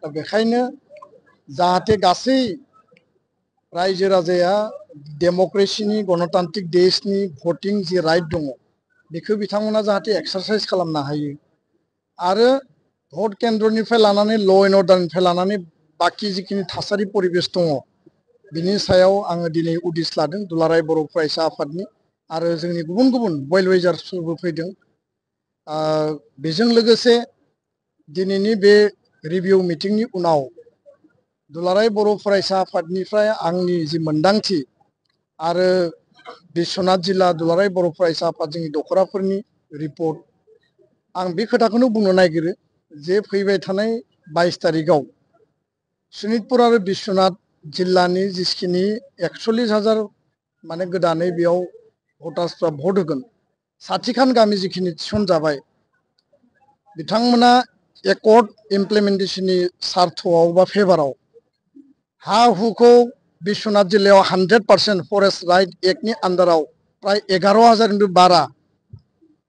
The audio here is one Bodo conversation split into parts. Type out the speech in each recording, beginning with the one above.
दा बेखायनो जाहाथे गासै रायजो राजाया डेमक्रेसिनि गणतान्त्रिक देशनि भटिं जि राइट दङ बेखौ बिथांमोना जाहाथे एक्सारसाइज खालामनो हायो आरो भट केन्द्रनिफ्राय लानानै ल' एन्ड अर्डारनिफ्राय लानानै बाखि जिखिनि थासारि परिबेस दङ बिनि सायाव आङो दिनै उदिस लादों दुलाराय बर' फरायसा आफादनि आरो जोंनि गुबुन गुबुन वेल विजार्सफोरबो फैदों बेजों लोगोसे दिनैनि बे रिभिउ मिटिंनि उनाव दुलाराय बर' फरायसा आफादनिफ्राय आंनि जि मोनदांथि आरो बिश्वनाथ जिल्ला दुलाराय बर' फरायसा आफाद जोंनि दखराफोरनि रिपर्ट आं बे खोथाखौनो बुंनो नागिरो जे फैबाय थानाय 22 तारिखआव शोणितपुर आरो बिश्वनाथ जिल्लानि जिखिनि 41,000 माने गोदानै बेयाव भटार्सफ्रा भट होगोन साथिखान गामि जिखिनि थिसनजाबाय बिथांमोना एकर्ड इमप्लिमेन्टेशननि सार्थआव बा फेभाराव हा हुखौ बिश्वनाथ जिल्लायाव 100% फरेस्ट राइट एक्टनि आन्डाराव प्राय 11,000निबो बारा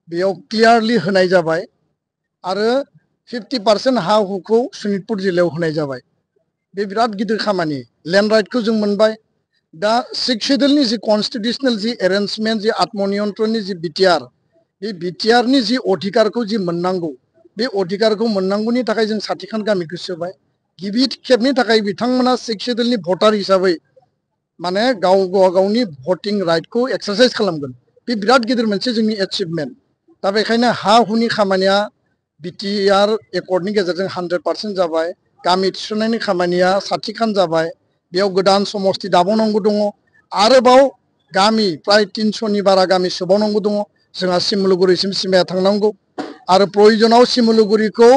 बेयाव क्लियारलि होनाय जाबाय आरो 50% हा हुखौ शोणितपुर जिल्लायाव होनाय जाबाय बे बिराद गिदिर खामानि लेन्ड राइटखौ जों मोनबाय दा 6 शेड्यूलनि जि कन्स्टिट्यूशनल जि एरेन्जमेन्ट जि आत्मनियन्त्रणनि जि बिटिआर बे बिटिआरनि जि अधिकारखौ जि मोननांगौ बे अधिकारखौ मोननांगौनि थाखाय जों साथिखान गामिखौ सोबाय गिबि खेबनि थाखाय बिथांमोना 6 शेड्यूलनि भटार हिसाबै माने गावनि भटिं राइटखौ एक्सारसाइज खालामगोन बे बिराद गिदिर मोनसे जोंनि एचिभमेन्ट दा बेखायनो हा हुनि खामानिया बिटिआर एकर्डनि गेजेरजों 100% जाबाय गामि थिसननायनि खामानिया साथिखान जाबाय बेयाव गोदान समस्ति दाबावनांगौ दङ आरोबाव गामि प्राय 300नि बारा गामि सोबावनांगौ दङ जोंहा सिमलुगुरिसिम सिमाया थांनांगौ आरो प्रयोजनाव सिमलुगुरिखौ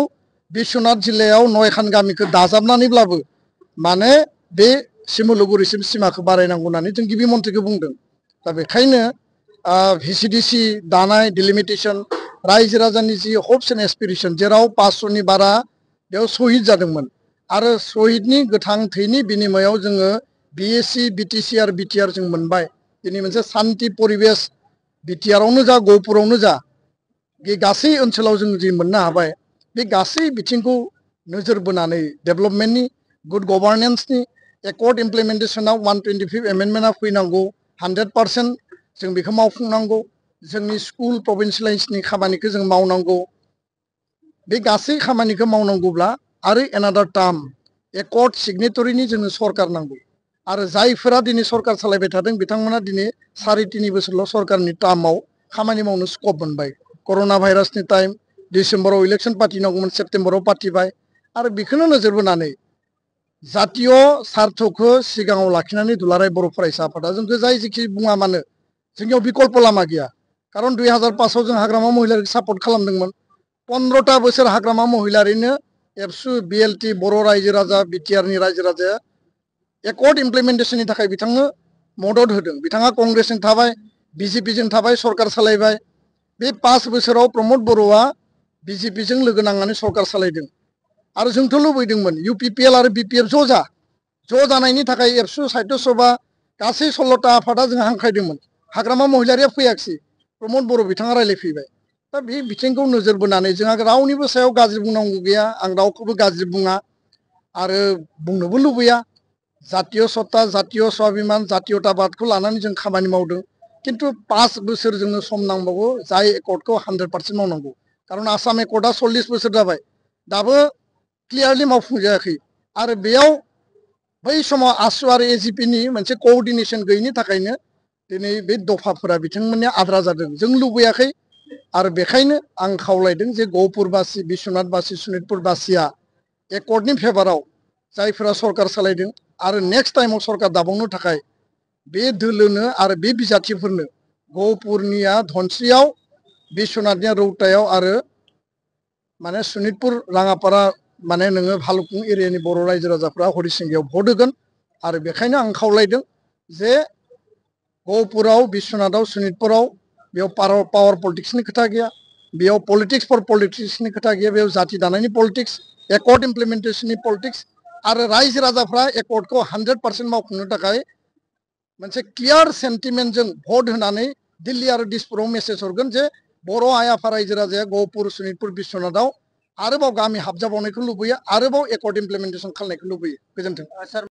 बिश्वनाथ जिल्लायाव 9खान गामिखौ दाजाबनानैब्लाबो माने बे सिमलुगुरिसिम सिमाखौ बारायनांगौ होननानै जों गिबि मन्थ्रिखौ बुंदों दा बेखायनो भिसिडिसि दानाय डिलिमिटेशन रायजो राजानि जि हप्स एन्ड एसपिरेशन जेराव 500नि बारा बेयाव शहीद जादोंमोन आरो शहीदनि गोथां थैनि बिनिमयाव जोङो बिएससि बिटिसि आरो बिटिआर जों मोनबाय दिनै मोनसे शान्ति परिबेस बिटिआरावनो जा गहपुरावनो जा बे गासै ओनसोलाव जों जि मोननो हाबाय बे गासै बिथिंखौ नोजोर बोनानै डेभेलपमेन्टनि गुड गभार्नेन्सनि एकर्ड इमप्लिमेन्टेशनाव 125 एमेन्डमेन्टआ फैनांगौ 100% जों बेखौ मावफुंनांगौ जोंनि स्कुल प्रभिन्सियेलाइजनि खामानिखौ जों मावनांगौ बे गासै खामानिखौ मावनांगौब्ला आरो एनादार टार्म एकर्ड सिगनेटरिनि जोंनो सरकार नांगौ आरो जायफोरा दिनै सरकार सालायबाय थादों बिथांमोना दिनै 3.5 बोसोरल' सरकारनि टार्माव खामानि मावनो स्कप मोनबाय कर'ना भाइरासनि टाइम डिसेम्बराव इलेक्सन पार्टिनांगौमोन सेप्तेम्बराव पार्टिबाय आरो बेखौनो नोजोर बोनानै जातीय सार्थखौ सिगाङाव लाखिनानै दुलाराय बर' फरायसा आफादा जोंखौ जाय जेखि बुङा मानो जोंनियाव बिकल्प लामा गैया खारन 2005आव जों हाग्रामा महिलारिखौ सापर्ट खालामदोंमोन 15टा बोसोर हाग्रामा महिलारिनो एबसु बिएलटि बर' रायजो राजा बिटिआरनि रायजो राजाया एकर्ड इमप्लिमेन्टेशननि थाखाय बिथांनो मदद होदों बिथाङा कंग्रेसजों थाबाय बिजेपिजों थाबाय सरकार सालायबाय बे 5 बोसोराव प्रमद बर'आ बिजेपिजों लोगो नांनानै सरकार सालायदों आरो जोंथ' लुबैदोंमोन इउपिपिएल आरो बिपिएफ ज' जानायनि थाखाय एबसु साहित्य सभा गासै 16टा आफादा जों हांख्रायदोंमोन हाग्रामा महिलारिया फैयाखिसै प्रमद बर' बिथाङा रायलायफैबाय दा बे बिथिंखौ नोजोर बोनानै जोंहा रावनिबो सायाव गाज्रि बुंनांगौ गैया आं रावखौबो गाज्रि बुङा आरो बुंनोबो लुबैया जातीय सत्ता जातीय स्वाभिमान जातीयताबादखौ लानानै जों खामानि मावदों किन्तु 5 बोसोर जोंनो सम नांबावगौ जाय एकर्डखौ 100% मावनांगौ खारन आसाम एकर्डआ 40 बोसोर जाबाय दाबो क्लियारलि मावफुंजायाखै आरो बेयाव बै समाव आसु आरो एजिपिनि मोनसे कोअर्डिनेशन गैयिनि थाखायनो दिनै बे दफाफोरा बिथांमोननिया आद्रा जादों जों लुबैयाखै आरो बेखायनो आं खावलायदों जे गहपुरबासि बिश्वनाथबासि शोणितपुरबासिया एकर्डनि फेभाराव जायफोरा सरकार सालायदों आरो नेक्स्ट टाइमाव सरकार दाबावनो थाखाय बे दोलोनो आरो बे बिजाथिफोरनो गहपुरनिया धनस्रियाव बिश्वनाथनिया रौतायाव आरो माने शोणितपुर राङापारा माने नोङो भालुकपुं एरियानि बर' रायजो राजाफ्रा हरिसिंगायाव भट होगोन आरो बेखायनो आं खावलायदों जे गहपुराव बिश्वनाथाव शोणितपुराव बेयाव पावार पलिटिक्सनि खोथा गैया बेयाव पलिटिक्स फर पलिटिक्सनि खोथा गैया बेयाव जाति दानायनि पलिटिक्स एकर्ड इमप्लिमेन्टेशननि पलिटिक्स आरो रायजो राजाफ्रा एकर्डखौ 100% मावफुंनो थाखाय मोनसे क्लियार सेन्टिमेन्टजों भट होनानै दिल्ली आरो दिसपुराव मेसेज हरगोन जे बर' आइ आफा रायजो राजाया गहपुर शोणितपुर बिश्वनाथाव आरोबाव गामि हाबजाबावनायखौ लुबैयो आरोबाव एकर्ड इमप्लिमेन्टेसन खालामनायखौ लुबैयो गोजोन्थों।